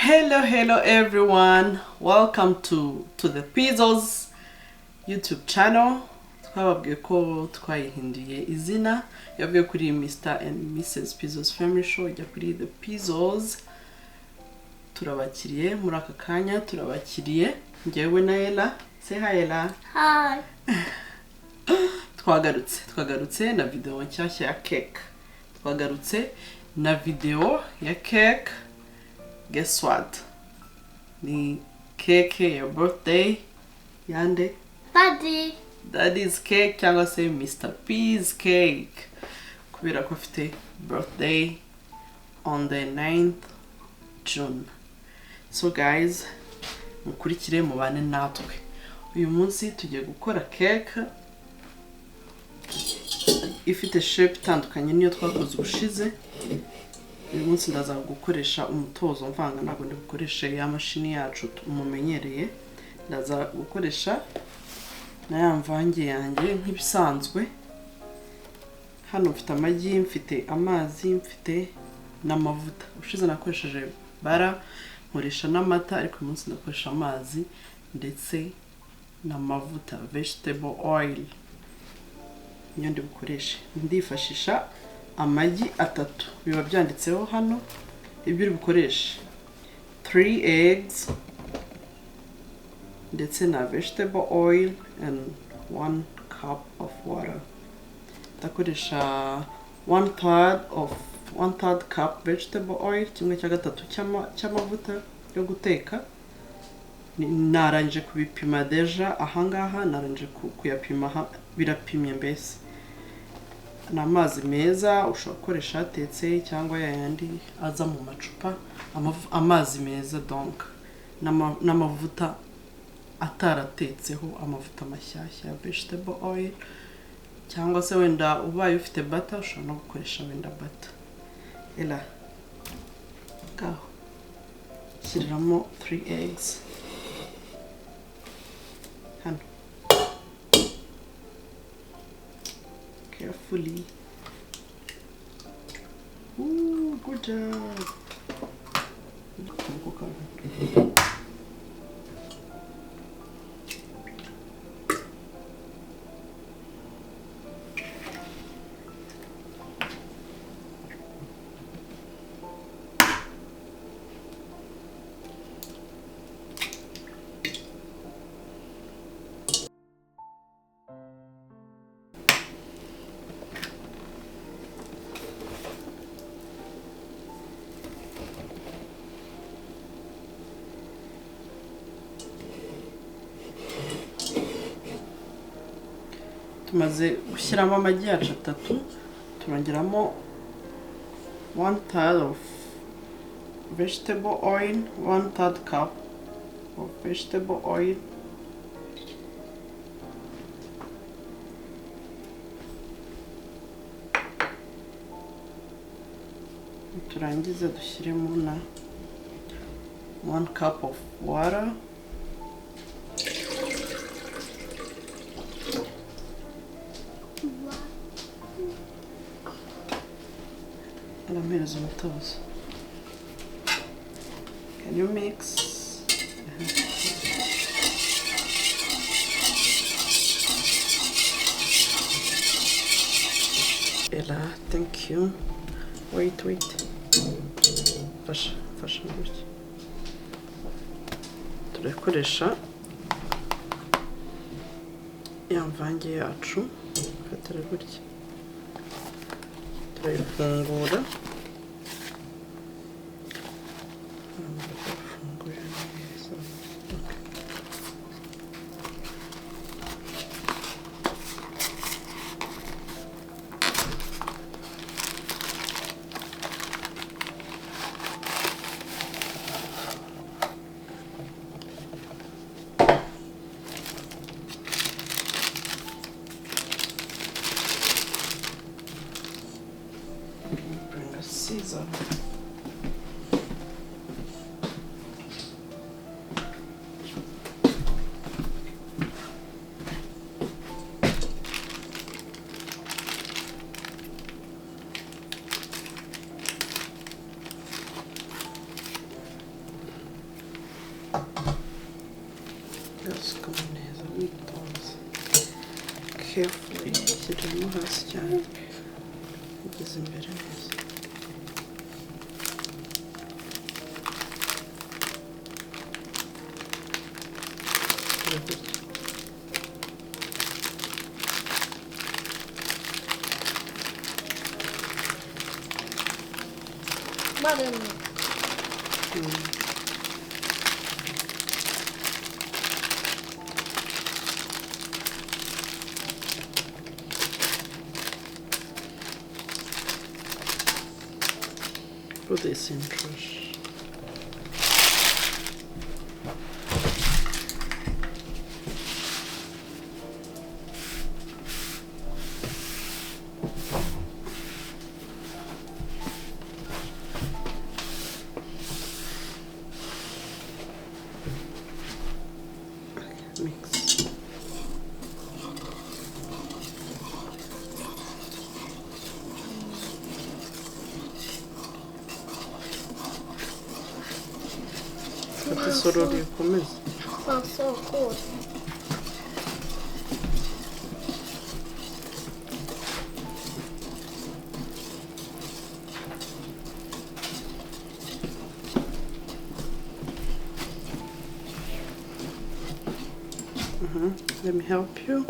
Hello, hello everyone. Welcome to the Pizzles YouTube channel. Twababwiye ko twayihinduye izina, yavuye kuri Mr and Mrs Pizzles Family Show ijya kuri The Pizzles. Turabakiriye muri aka kanya, turabakiriye njyewe na Ella. Say hi, Ella. Hi. Twagarutse na video nshyashya ya cake. Twagarutse na video ya cake. Guess what? Ni cake ya birthday yande? Daddy. Daddy's cake cyangwa se Mr. P's cake, kubera ko afite birthday on the 9th June. So guys, mukurikire mubane natwe. Uyu munsi tugiye gukora cake ifite shape itandukanye niyo twakoze ubushize. Uyu munsi ndaza gukoresha umutozo mvanga, ntabwo ndi bukoreshe ya mashini yacu mumenyereye. Ndaza gukoresha na ya mvange yanjye nk'ibisanzwe. Hano mfite amagi, mfite amazi, mfite n'amavuta. Ubushize nakoresheje bara, nkoresha n'amata, ariko uyu munsi ndakoresha amazi ndetse n'amavuta, vegetable oil niyo ndi bukoreshe. Ndifashisha amagi 3, biba byanditseho hano ibyo uri bukoreshe: 3 eggs ndetse na vegetable oil and 1 cup of water. Ndakoresha 1/3 cup vegetable oil, 1/3 cy'amavuta yo guteka. Narangije kubipima deja ahangaha, narangije kuyapima, birapimye mbese. Ni amazi meza, ushobora gukoresha atetse cyangwa yayandi aza mu macupa, amazi meza donc, n'amavuta ataratetseho, amavuta mashyashya ya vegetable oil, cyangwa se wenda ubaye ufite butter ushobora no gukoresha wenda butter. Ella, ngaho shyiriramo 3 eggs hano carefully. Ooh, good job. Tumaze gushyiramo amagi yacu 3, turongeramo 1/3 of vegetable oil, 1/3 cup of vegetable oil. Turangize dushyiremo na 1 cup of water. Umutozo. Can you mix? Ella, thank you. Wait, wait. Fasha, fasha gutya. Turakoresha ya mvange yacu, fatira gutya. Turayifungura. Bring a scissor. Urasukamo neza witonze, carefully, shyiramo hasi cyane ugeze imbere neza. Gutya. Buttermilk. Put this in trash. Okay, mix. Fata isorori ukomeze. Smells so good. Let me help you.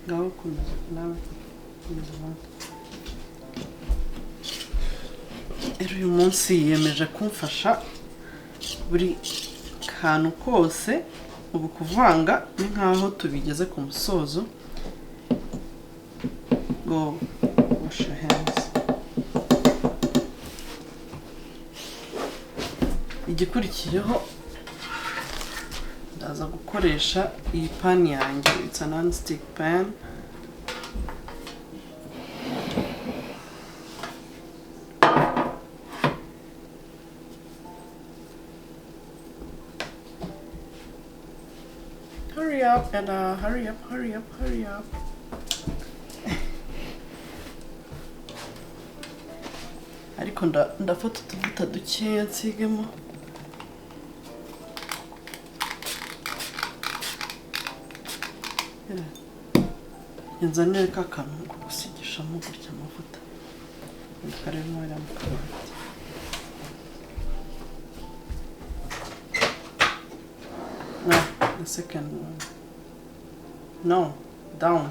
Ngaho komeza nawe, komeza ubanze. Rero uyu munsi yiyemeje kumfasha buri kantu kose. Ubu kuvanga ni nkaho tubigeze ku musozo. Go wash your hands. Igikurikiyeho ndaza gukoresha iyi pan yanjye, it's a non-stick pan. Hurry up, Ella, hurry up, hurry up, hurry up. Ariko ndafata utuvuta dukeya nsigemo. Nzanire ka kantu ko gusigishamo gutya amavuta. Karimo hariya mu kabati. No, the second one. No, down.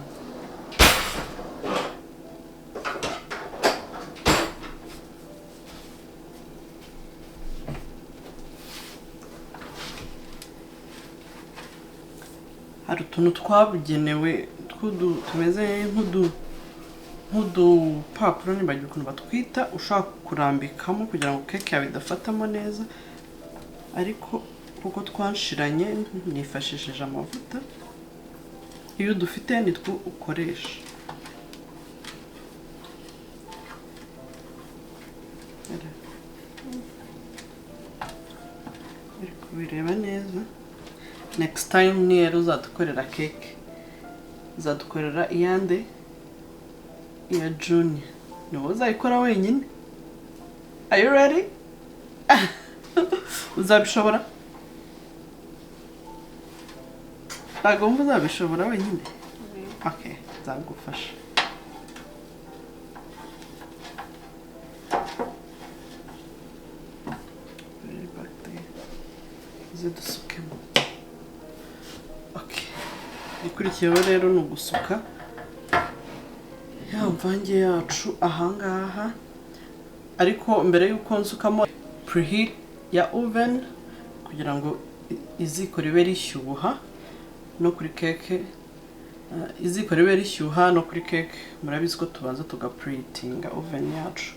Hari utuntu twabugenewe tumeze nk'udupapuro, nibagiwe ukuntu batwita, ushobora kurambikamo kugira ngo keke yawe idafatamo neza, ariko kuko twanshiranye nifashishije amavuta. Iyo udufite nitwo ukoresha. Uri kubireba neza. Next time ni rero uzadukorera keke, uzadukorera iyande? Iya Junior. Ni wowe uzayikora wenyine. Are you ready? Uzabishobora? Ntabwo wumva uzabishobora wenyine? Okay, nzagufasha. Very back there. Uze dusukemo. Okay, ikurikiyeho rero ni ugusuka ya mvange yacu ahangaha. Ariko mbere y'uko nsukamo, preheat ya oven kugira ngo iziko ribe rishyuha no kuri keke. Iziko ribe rishyuha no kuri keke. Murabizi ko tubanza tugapreheatinga oven yacu.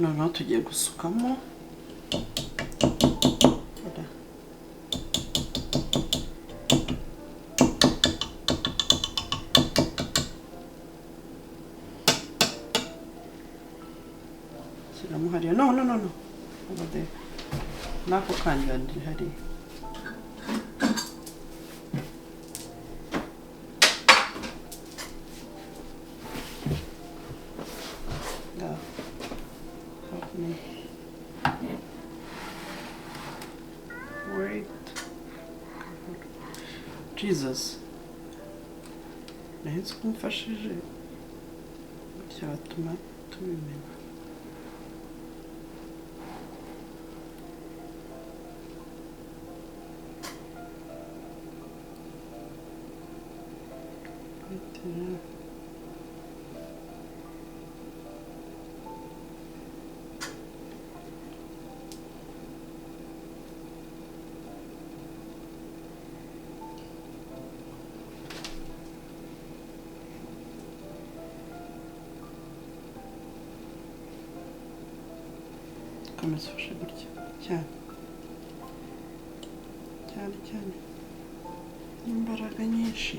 Noneho tugiye gusukamo. Shyiramo hariya. No, no, no, no, over there. Nako kandi hariya. Go. Help me. Wait. Jesus. Nahise ko umfashije byatuma tubimenya. Wait. Komeza ufashe gutya cyane cyane cyane n'imbaraga nyinshi.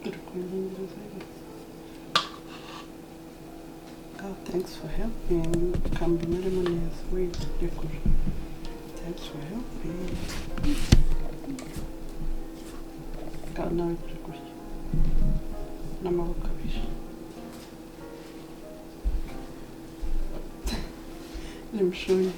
Uri kumwinjiza. God, thanks for helping. Kambimeremo neza. Wait, rekura. Thanks for helping. God, nawe kuri gutya n'amaboko abiri. Let me show you.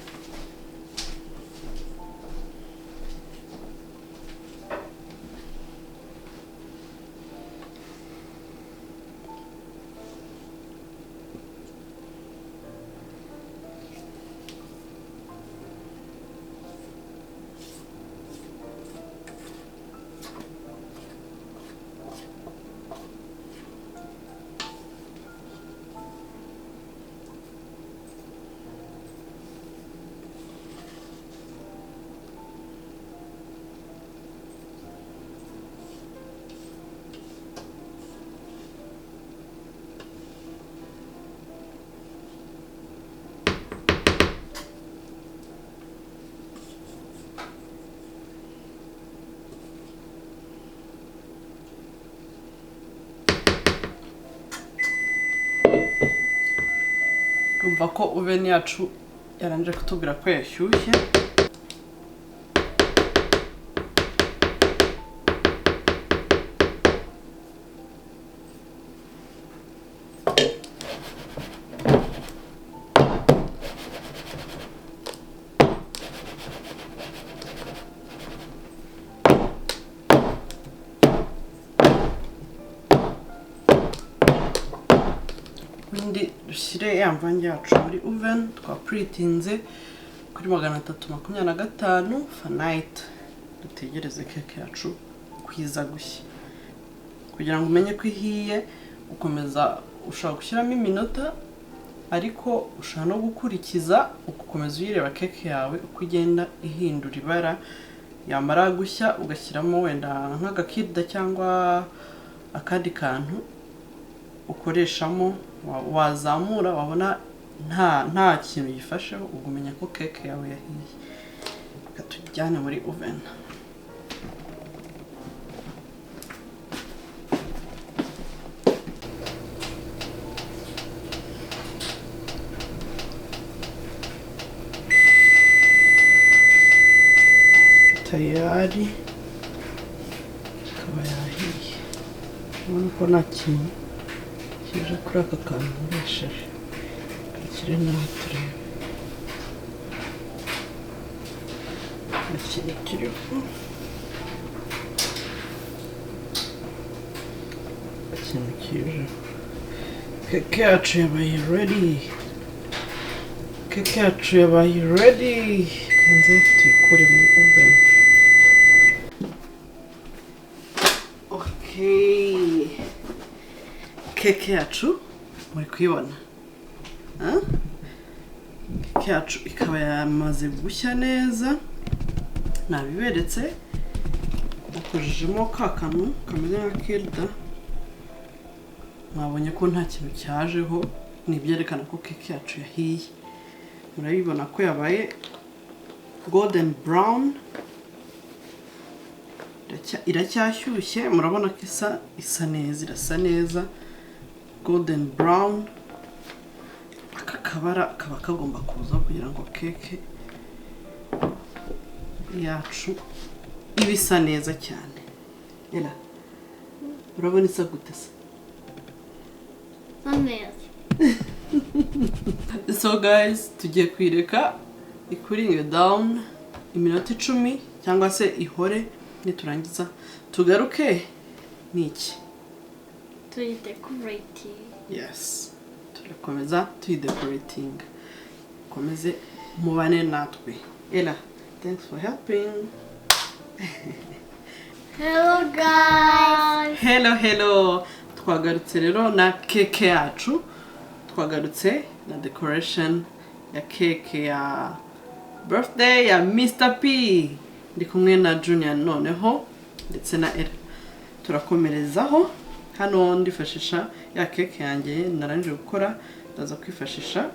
Urumva ko oven yacu yarangije kutubwira ko yashyushye. Ubundi dushyire ya mvange yacu muri oven twa preheatinze kuri 325 Fahrenheit. Dutegereze keke yacu ko Kwiza gushya. Kugira ngo umenye ko ihiye, ukomeza, ushobora gushyiramo iminota, ariko ushobora no gukurikiza ugakomeza uyireba keke yawe uko igenda ihindura ibara. Yamara gushya ugashyiramo wenda nk'agakirida cyangwa akandi kantu ukoreshamo, wazamura wabona nta kintu gifasheho, ubwo umenya ko keke yawe yahiye. Reka tujyane muri oven. Tayari ikaba yahiye. Ubona ko nta kintu kije kuri aka kantu nkoresheje. Kakire naho turebe. Nta kintu kiriho. Nta kintu kije. Keke yacu yabaye ready. Keke yacu yabaye ready. Kanze tuyikure muri oven. Okay. Keke yacu muri kuyibona. Keke yacu ikaba yamaze gushya neza. Nabiberetse. Nakojejemo ka kantu kameze nka kirida. Mwabonye ko nta kintu cyajeho, ni ibyerekana ko keke yacu yahiye. Murabibona ko yabaye golden brown. Iracyashyushye, murabona ko isa neza, irasa neza golden brown. Aka kabara kaba kagomba kuza kugira ngo keke yacu ibe isa neza cyane. Ela, urabona isa gute se? Isa neza. So guys, tugiye kuyireka ikuringe down iminota 10 cyangwa se ihore, niturangiza tugaruke niki tuyidecorating. Yes, turakomeza tuyidecorating. Komeze mubane natwe. Ella, thanks for helping. Hello guys. Hello, hello. Twagarutse rero na keke yacu. Twagarutse na decoration ya keke ya birthday ya Mr P. Ndi kumwe na Junior noneho ndetse na Ella. Turakomerezaho. Hano ndifashisha ya keke yanjye narangije gukora, ndaza kwifashisha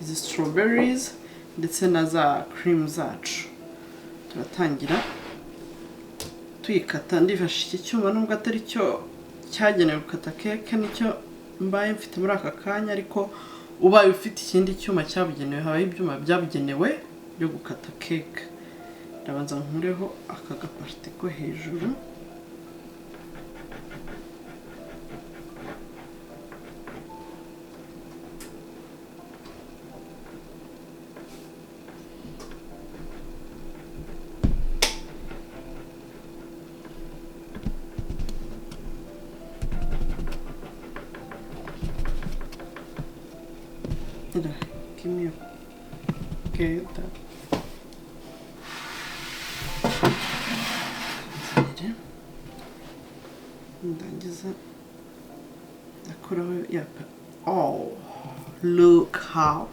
izi strawberries ndetse na za cream zacu. Turatangira tuyikata. Ndifashisha iki cyuma nubwo atari cyo cyagenewe gukata keke, nicyo mbaye mfite muri aka kanya, ariko ubaye ufite ikindi cyuma cyabugenewe, habaho ibyuma byabugenewe byo gukata keke. Ndabanza nkureho aka gaparite ko hejuru. Give me a okay, that. Ndangiza ndakuraho yapa. Oh, look how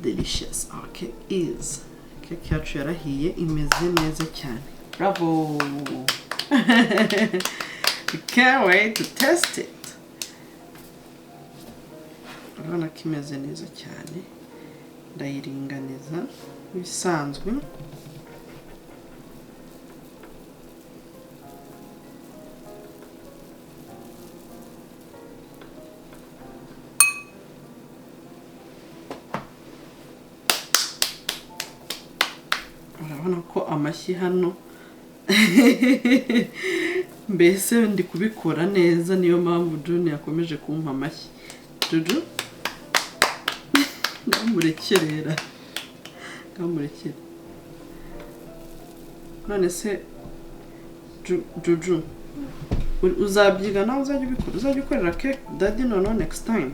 delicious our cake is. Cake yacu yarahiye, imeze neza cyane. Bravo! I can't wait to test it. Urabona ko imeze neza cyane. Ndayiringaniza bisanzwe. Urabona ko amashyi hano mbese ndi kubikora neza, niyo mpamvu Junior yakomeje kumpa amashyi. Juju ngamurekerera, ngamurekere. None se Juju uzabyiga nawe, uzajya ubikora, uzajya ukorera cake daddy noneho next time.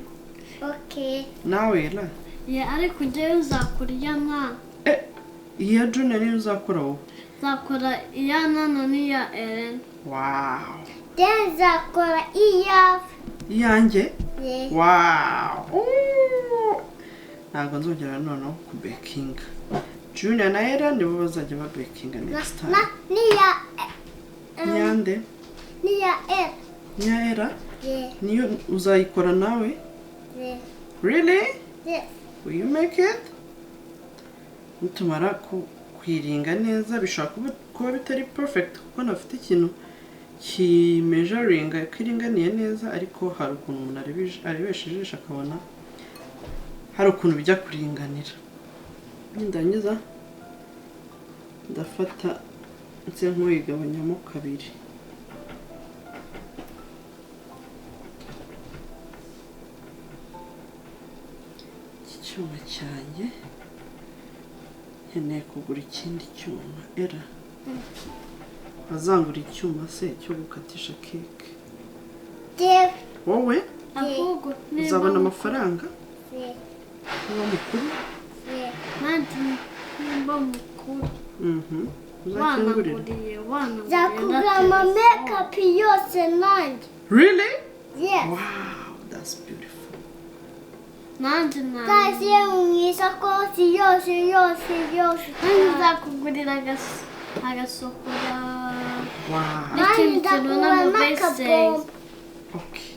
Okay. Nawe la. Yeah, ariko njyewe uzakurya nka. Iya Junior niyo uzakora wowe. Nzakora iya Nana n'iya Ellen. Wow. Then nzakora iya. Iyanjye? Yeah. Wow. Ooh. Ntabwo nzongera noneho kubekinga. Junior na Ella nibo bazajya babekinga next time. Na n'iya. Niyande? N'iya Ella. Niya Ella? Yeah. Niyo uzayikora nawe? Yeah. Really? Yes. Will you make it? Nitumara kwiringa neza bishobora kuba bitari perfect kuko nafite ikintu kimeasuringa ko iringaniye neza, ariko hari ukuntu umuntu arebesha ijisho akabona hari ukuntu bijya kuringanira. Nindangiza ndafata nse nk'uyigabanyamo kabiri. Iki cyuma cyanjye nkeneye kugura ikindi cyuma. Era azangura icyuma se cyo gukatisha keke. Wowe uzabona amafaranga niba mukuru. Nimba mukuru uzakingurira. Nzakugura ama makeup yose nanjye. Really? Yes. Wow, that's beautiful. Nanjye nzashyire mu isakoshi yose yose yose. Nanjye nzakugurira agasokora. Wow. Nanjye nzakugura n'akabombo. Okay.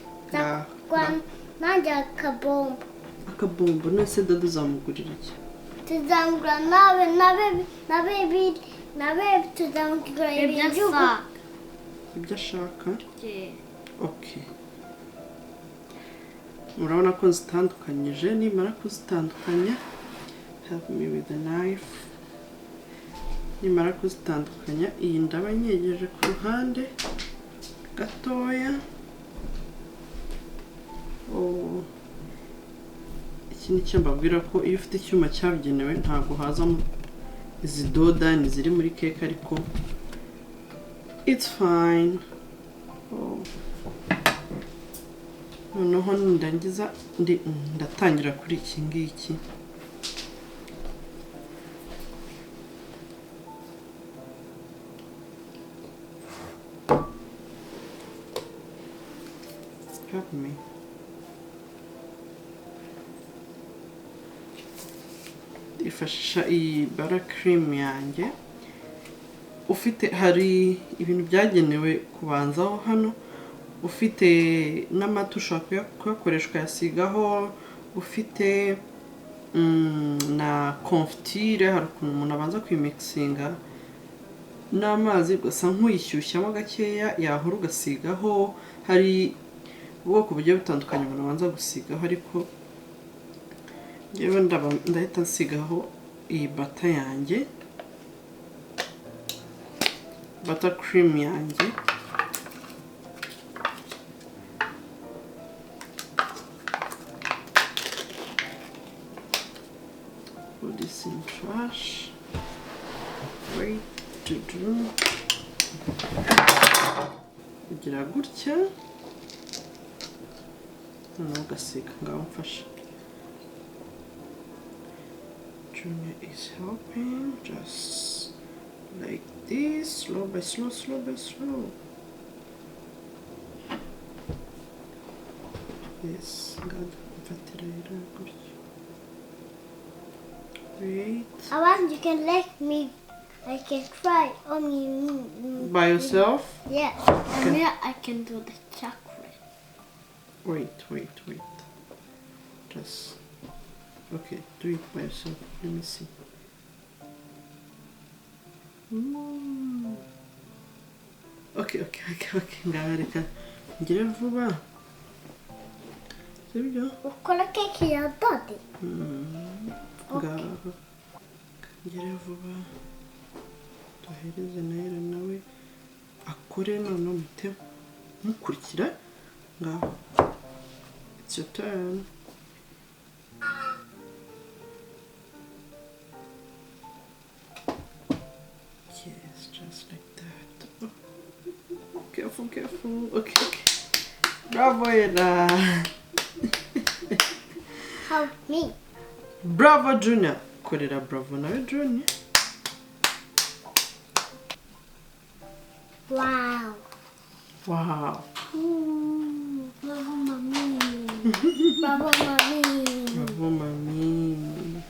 Nanjye akabombo. Akabombo nese dada uzamugurira iki? Tuzamugura nawe na baby na baby tuzamugura ibyo ibyo ashaka. Okay. Murabona ko zitandukanyije. Nimara kuzitandukanya, help me with the knife. Nimara kuzitandukanya, iyi ndaba nyegeje ku ruhande gatoya. Oh, iki ni cyo mbabwira ko iyo ufite icyuma cyabugenewe ntabwo hazamo izi dodani ziri muri keke, ariko it's fine. Oh. Noneho nindangiza ndatangira kuri iki ngiki. Help me. Ifashisha iyi butter cream yanjye. Ufite hari ibintu byagenewe kubanzaho hano. Ufite n'amata ushobora kuyakoresha ukayasigaho, ufite na confiture, hari ukuntu umuntu abanza kuyimixinga n'amazi ugasa nk'uyishyushyamo gakeya yahora ugasigaho. Hari ubwoko bugiye butandukanye umuntu abanza gusigaho, ariko njyewe ndahita nsigaho iyi butter yanjye, butter cream yanjye. Put this in trash. Wait to do. Kugira gutya noneho ugasiga. Ngaho mfasha. Junior is helping, just like this, slow by slow, slow by slow. Yes, God, mfatira rero gutya. Wait. I want you can let me. I can try only by yourself? Yes. Okay. And yeah, I can do the chocolate. Wait, wait, wait. Just okay, do it by yourself. Let me see. Okay, okay, okay, okay. Ngabareka ngire vuba. Sibyo? Ukora keke ya daddy. Ngaho ngire vuba. Tuhereze Naira nawe akore, noneho muте mukurikira. Ngaho. It's your turn. Yes, just like that. Oh, careful, careful. Okay, okay. Bravo, Ella. Help me. Bravo, Junior. Korera bravo nawe, Junior. Wow. Wow. Ooh, bravo, mommy. Bravo, mommy. Bravo, mami.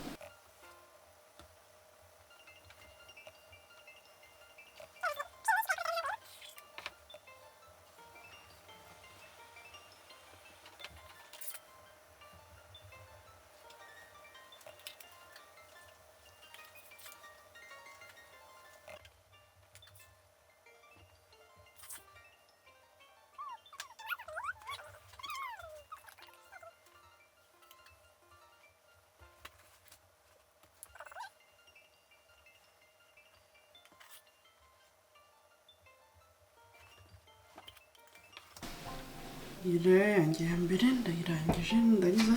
Iyi rero yanjye ya mbere ndayirangije, ndagiza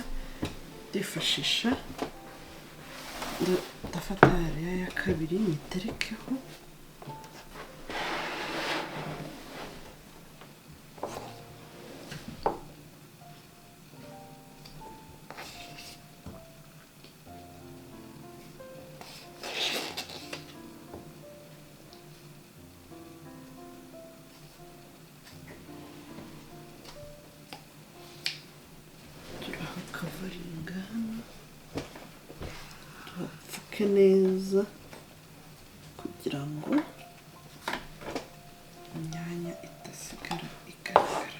ndifashisha ndafata layer ya kabiri nyiterekeho. Turahakavaringa hano, tuhapfuke neza kugira ngo imyanya idasigara igaragara.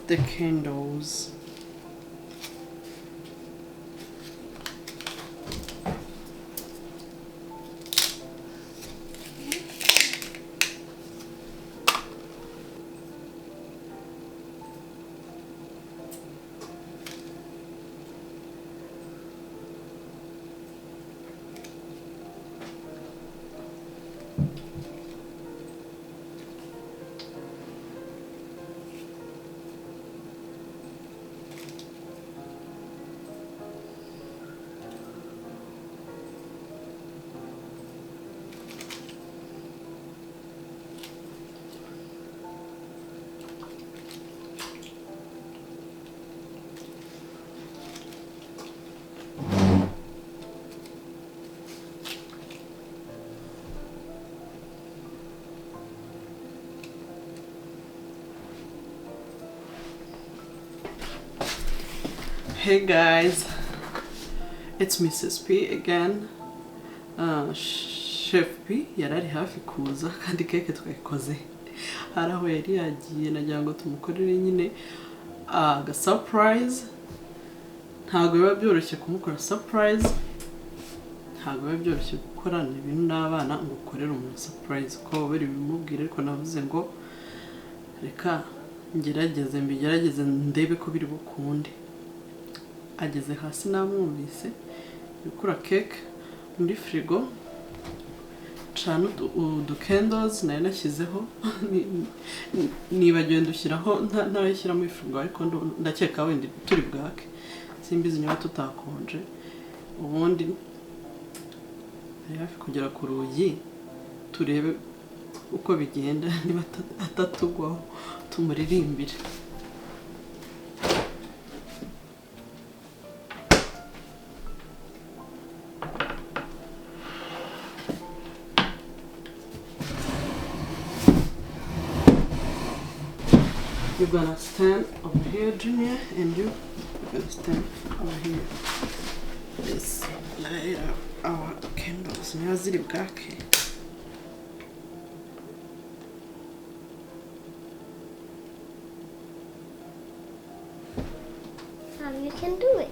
Off the candles. Hey guys, it's Mrs. P again. Chef P yarari hafi kuza kandi keke twayikoze. Hari aho yari yagiye nagira ngo tumukorere nyine aga surprise. Ntabwo biba byoroshye kumukora surprise. Ntabwo biba byoroshye gukorana ibintu n'abana ngo ukorere umuntu surprise ko bari bimubwire, ariko navuze ngo reka ngerageze mbigerageze ndebe ko biri bukunde. Ageze hasi namwumvise gukura cake muri frigo, cana udu candles nari nashyizeho, nibagiwe ndushyiraho ntarayishyira muri frigo, ariko ndakeka wenda turi bwake, simbizi niba tutakonje. Ubundi ari hafi kugera ku rugi, turebe uko bigenda, niba atatugwaho tumuririmbire. You're gonna stand over here, Junior, and you're gonna stand over here. Let's light up our candles. Niba ziri bwake. Mom, you can do it.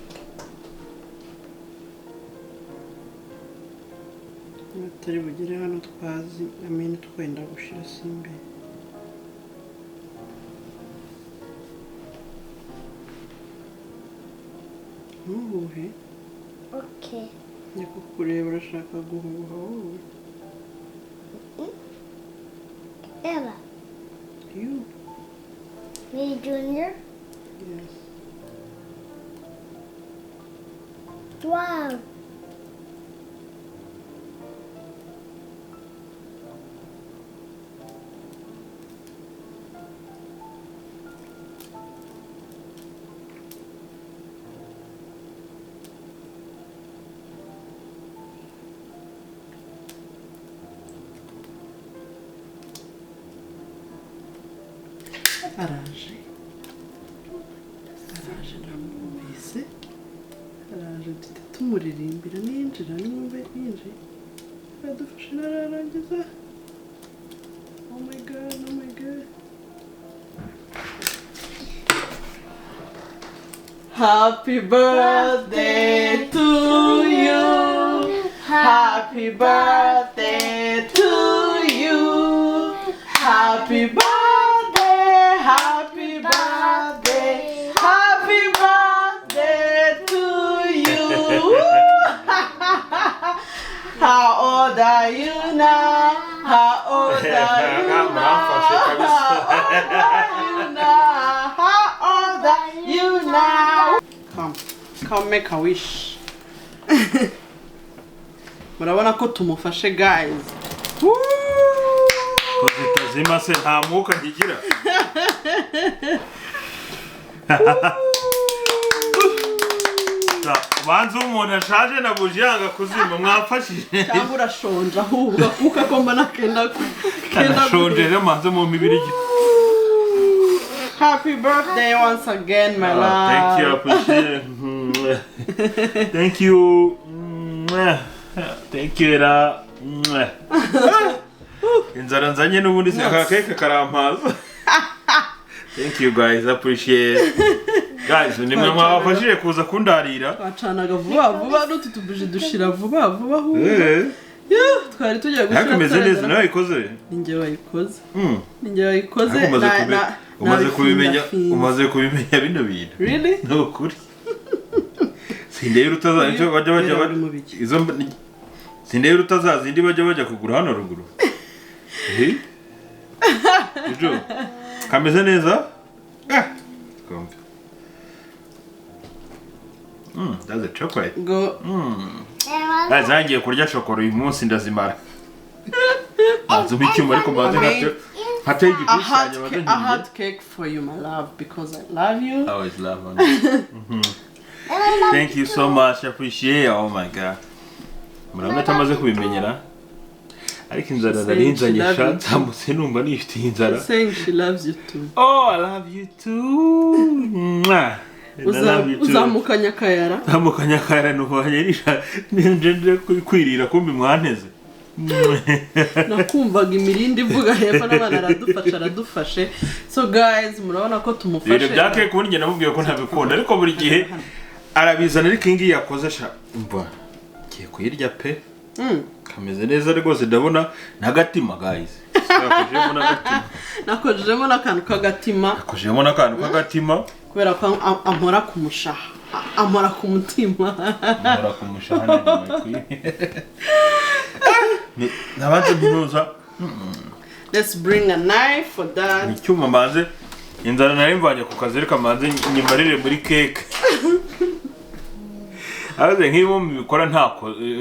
Niba tutari bugere hano twazi, amene twenda gushira simbe. Ntuhuhe. Okay. Njya kukureba urashaka guhuha wowe. Ella. You. Me, Junior? Yes. Wow. Araje. Araje namwumvise. Araje duhita tumuririmbira ninjira nimba yinjiye. Aradufashe nararangiza. Oh my god, oh my god. Happy birthday to you. Happy birthday to you. Happy birthday. Happy birthday, happy birthday to you. How old are you now? How old are you now? How old are you now? How old are you now? Come, come make a wish. Murabona ko tumufashe guys. Woo! Zitazima se nta mwuka nkigira. Banza umuntu ashaje na buji yanga kuzima mwamfashije. Cyangwa urashonje ahubwo kuko ko mbona kenda kenda. Rero manze mu mibiri. Happy birthday once again, my love. Thank you, I appreciate it. Thank you. Thank you, Era. Inzara nzanye n'ubundi aka keke karampaza. Thank you guys, appreciate. Guys, nimwe mwabafashije kuza kundarira. Twacanaga vuba vuba, n'utu tubuji dushira vuba vuba ahubwo. Yeah, twari tugiye Ariko gushyira imeze neza, nawe ikoze. Ninjye wayikoze. Ninjye wayikoze. Ariko umaze kubimenya, nabifindafinze. umaze kubimenya bino bintu. Really? Ni ukuri. Sindeba utaza icyo bajya bajya Bera uri mu biki? izo sindeba utazazindi bajya bajya kugura hano ruguru. Eh? Jojo, kameze neza? Ah, twumve. That's a chocolate. Go. Guys, nangiye kurya shokora uyu munsi ndazimara. Banzuma icyuma, ariko mbanze nkate A igipisi hot, cyanjye banze a nkirye. hot cake for you, my love, because I love you. I always love honey. Thank you so much. I appreciate. Oh my God. Murabona atamaze kubimenyera. Ariko inzara narinzanye sha, nzamutse numva nifitiye inzara. Saying she loves you too. Oh, I love you too. Mwah. I love you too. Uzamukanya akayara. Zamukanya akayara, nubanye nisha nje kwirira, kumbi mwanteze. Nakumvaga imirindi ivuga hepfo n'abana, aradufasha, aradufashe. So guys, murabona ko tumufashe. Ibintu bya keke ubundi njye namubwiye ko ntabikunda, ariko buri gihe arabizana, ariko iyi ngiyi yakoze sha, umva ngiye kuyirya pe. Kameze neza rwose, ndabona n'agatima, guys. Yakojemo n'agatima. Nakojejemo n'akantu k'agatima. Yakojemo n'akantu k'agatima. Kubera ko ampora ku mushaha, ampora ku mutima. Nkora ku mushahara nyuma. Nabanze ntuza. Let's bring a knife for that. Ni icyuma mbanze, inzara nari mvanye ku kazi, reka mbanze nyimarire muri keke. Abaze nk'iyo mubikora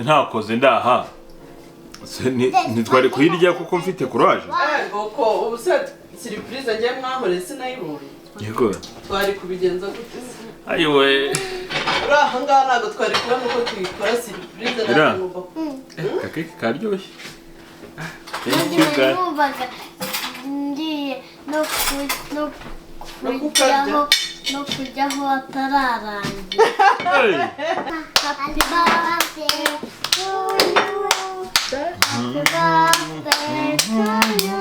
ntakoze ndaha. Se ntitwari kuyirya kuko mfite courage. Ego ko, ubu se surprise ngiye mwahore sinayibonye? Yego. Twari kubigenza gute se? Ayiwe. Uri aha ngaha, ntabwo twari kubona uko tuyikora surprise. Era. Ntabwo ngomba. Akakeke karyoshye. Thank you guys. Numvaga ngiye no No kukarya. kujyaho, no kujyaho atararangira. Hey. Happy birthday to you. Happy birthday to you.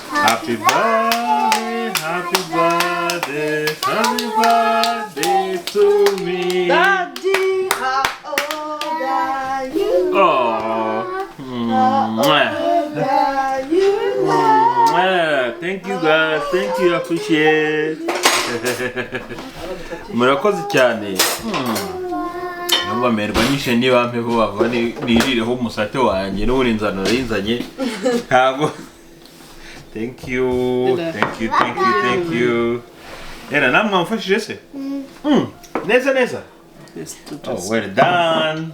Happy birthday, happy birthday, happy birthday to me. Daddy, how old are you? Oh. Mwah. Old are you now? Mwah. Thank you guys. Thank you. Appreciate. Murakoze cyane. Numva merwa nyishe, niba mpe vuba vuba nirireho umusate wanjye, n'ubundi inzara narinzanye. Ntabwo. Thank you. Thank you, thank you, thank you. Era, namwe mwamfashije se? Neza neza. Yes, to Oh, just well done.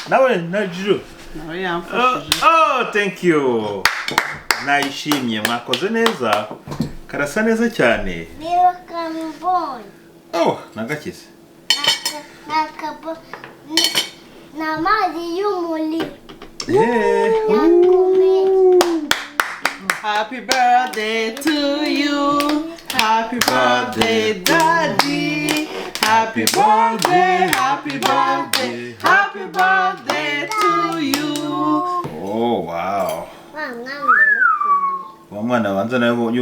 Nawe na Juju. Nawe Oh, yamfashije. oh, thank you. Nayishimye, mwakoze neza. Karasa neza cyane. Niba kamubonye. Oh, nagakize. Nakabo ni amazi y'umuriro. Yeah. Happy birthday to you. Happy birthday, Daddy. Happy birthday, happy birthday, happy birthday to you. Oh, wow. Wa mwana ndamukunda. Wa mwana abanza nawe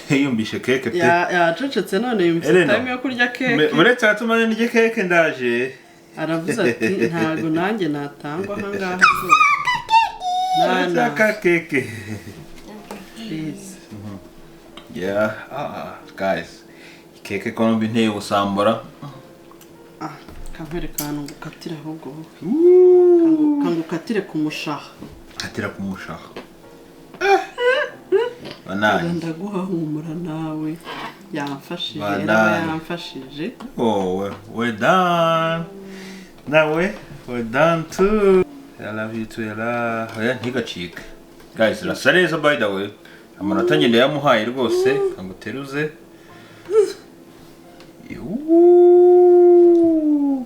yumvishe keke pe. Yacecetse none, yumvise Elena. time yo kurya keke. Uretse atumanye ndye keke, ndaje. Aravuze ati ntabwo nanjye natangwa aha ngaha rwose. Nana, Aka keke. please. Yeah. Ah, guys. Keke ko numva inteye ubusambura. Ah, kankwereka ahantu ngukatire ahubwo wowe. Kangukatire ku mushaha. Katira ku mushaha. Banani. Ndaguha, humura, nawe yamfashije. Banani. Nawe yamfashije. Oh, we're done. Nawe, we're done too. I love you too, Ella. Oya, ntigacike. Guys, irasa neza by the way. Amanota ngenda yamuhaye rwose, kanguteruze. Yuuu.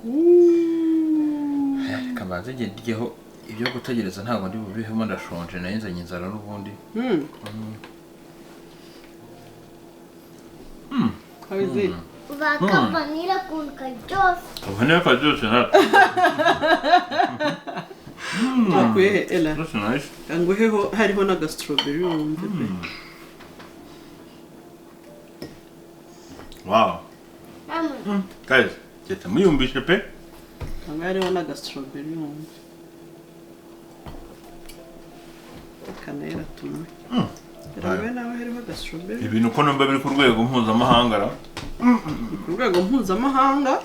Reka mbanze njye ndyeho, ibyo gutegereza ntabwo ndi bubihemo, ndashonje, nayo nzanye inzara n'ubundi. How is it? Bakavanira ukuntu karyoshye. Vanilla karyoshye natwe. Twakuye he, Ella? That's nice. Kanguheho, hariho n'agastrawberry wumve pe. Wow. Mama. Guys, geta muyumvishe pe. Cyangwa hariho n'agastrawberry wumva. Kanera tumwe. Rero nawe hariho agastrawberry. Ibintu uko numva biri ku rwego mpuzamahanga ra. Ku rwego mpuzamahanga.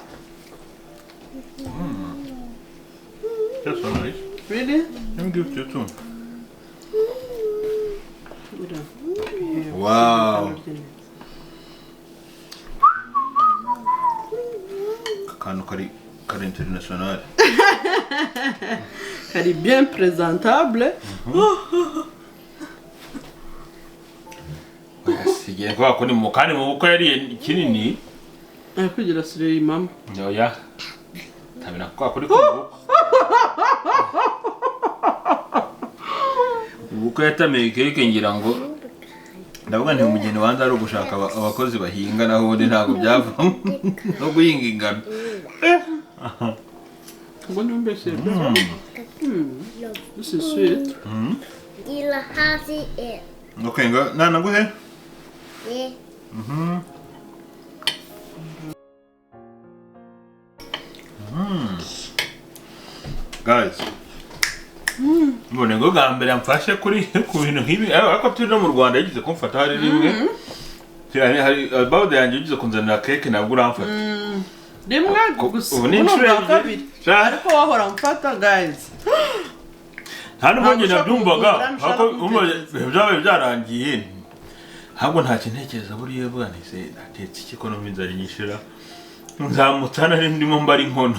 That's so nice. Really? Let me give it to you too. Wow. Akantu kari kari international. Kari bien présentable. Sigiye kuvuga ko ni mu kandi mu bukwe yariye kinini. Ari kugira sire mama. Oya. Tabina kwa kuri ku bukwe. Ubukwe yatamiye keke ngira ngo ndavuga nti umugeni wanze ari ugushaka abakozi bahinga naho ubundi ntabwo byavamo no guhinga ingano. Ubwo numvise. This is sweet. Okay, ngo nana nguhe? Yeah. Guys. Mbone ngo bwa mbere amfashe kuri ku bintu nk'ibi ariko turi no mu Rwanda yagize kumfata hari rimwe. Hari bawde yanjye yagize kunzanira keke nabwo uramfata. Rimwe gusa. Ubu ni inshuro kabiri. Ariko wahora mfata guys. Nta nubwo njye nabyumvaga ariko byabaye byarangiye. Ntabwo nta kintekereza buriya bwanise natetse iki ko numva inzara inyishira. Nzamutana ndimo mbara inkono.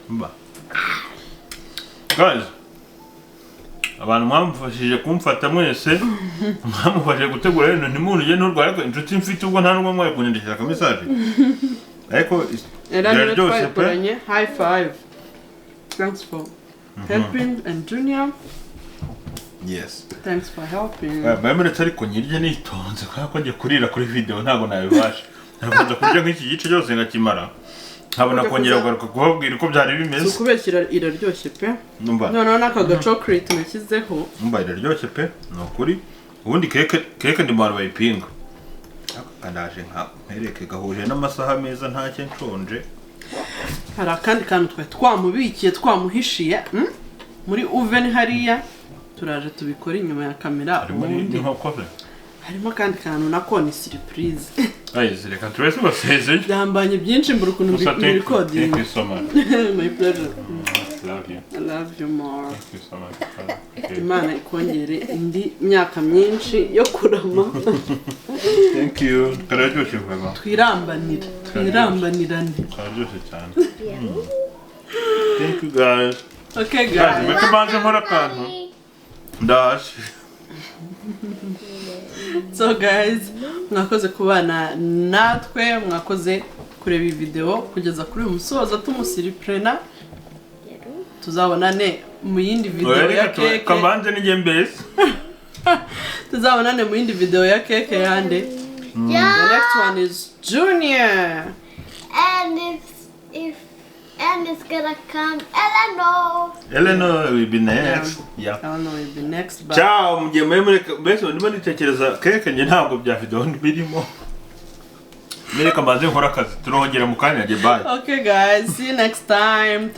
Mba. Guys, abantu mwamufashije kumfata mwese, mwamufashije gutegura rero ntimunuje n'urwaye ariko inshuti mfite ubwo nta n'umwe mwaye kunyandikira ka message. Ariko iraryoshye pe. High five. Thanks for helping and Junior. Yes. Thanks for helping. Bamuretse ariko nyirye nitonze kubera ko ngiye kurira kuri video ntago nabibasha. Nakunze kurya nk'iki gice cyose ngakimara. Nkabona kongera kugaruka kubabwira uko byari bimeze. Ukubeshyira iraryoshye pe. Noneho n'aka ga chocolate nashyizeho. Numva iraryoshye pe. Ni ukuri. Ubundi keke ndi mu bantu bayipinga. Aka ndaje nka mpereke gahuje n'amasaha meza ntacyo nshonje. Hari akandi kantu twari twamubikiye twamuhishiye muri oven hariya. Turaje tubikora inyuma ya kamera. Harimo akandi kantu nako ni surprise. Guys, reka turese basezeye. Byambanye byinshi mbura ukuntu mbirecording. Thank you so much. My pleasure. Love you. I love you more. Thank you so much. Imana ikongere indi myaka myinshi yo kurama. Thank you. Kararyoshye vuba. Twirambanira. Twirambanirane. Kararyoshye cyane. Thank you guys. Okay guys. Reka mbanze nkora akantu. Ndaje. So guys, mwakoze kubana natwe, mwakoze kureba iyi video kugeza kuri uyu musozo tumusiriprena. Tuzabonane mu yindi video ya keke. Kambanze nijye mbese. Tuzabonane mu yindi video ya keke yande. The next one is Junior. And and it's gonna come Eleanor. Eleanor will be next. Yeah. Eleanor will be next. But ciao, mugiye muri mbese ndimo nitekereza keke nje ntabwo bya video birimo. Mereka mbanze nkora akazi turongera mu kanya. Bye. Okay guys, see you next time.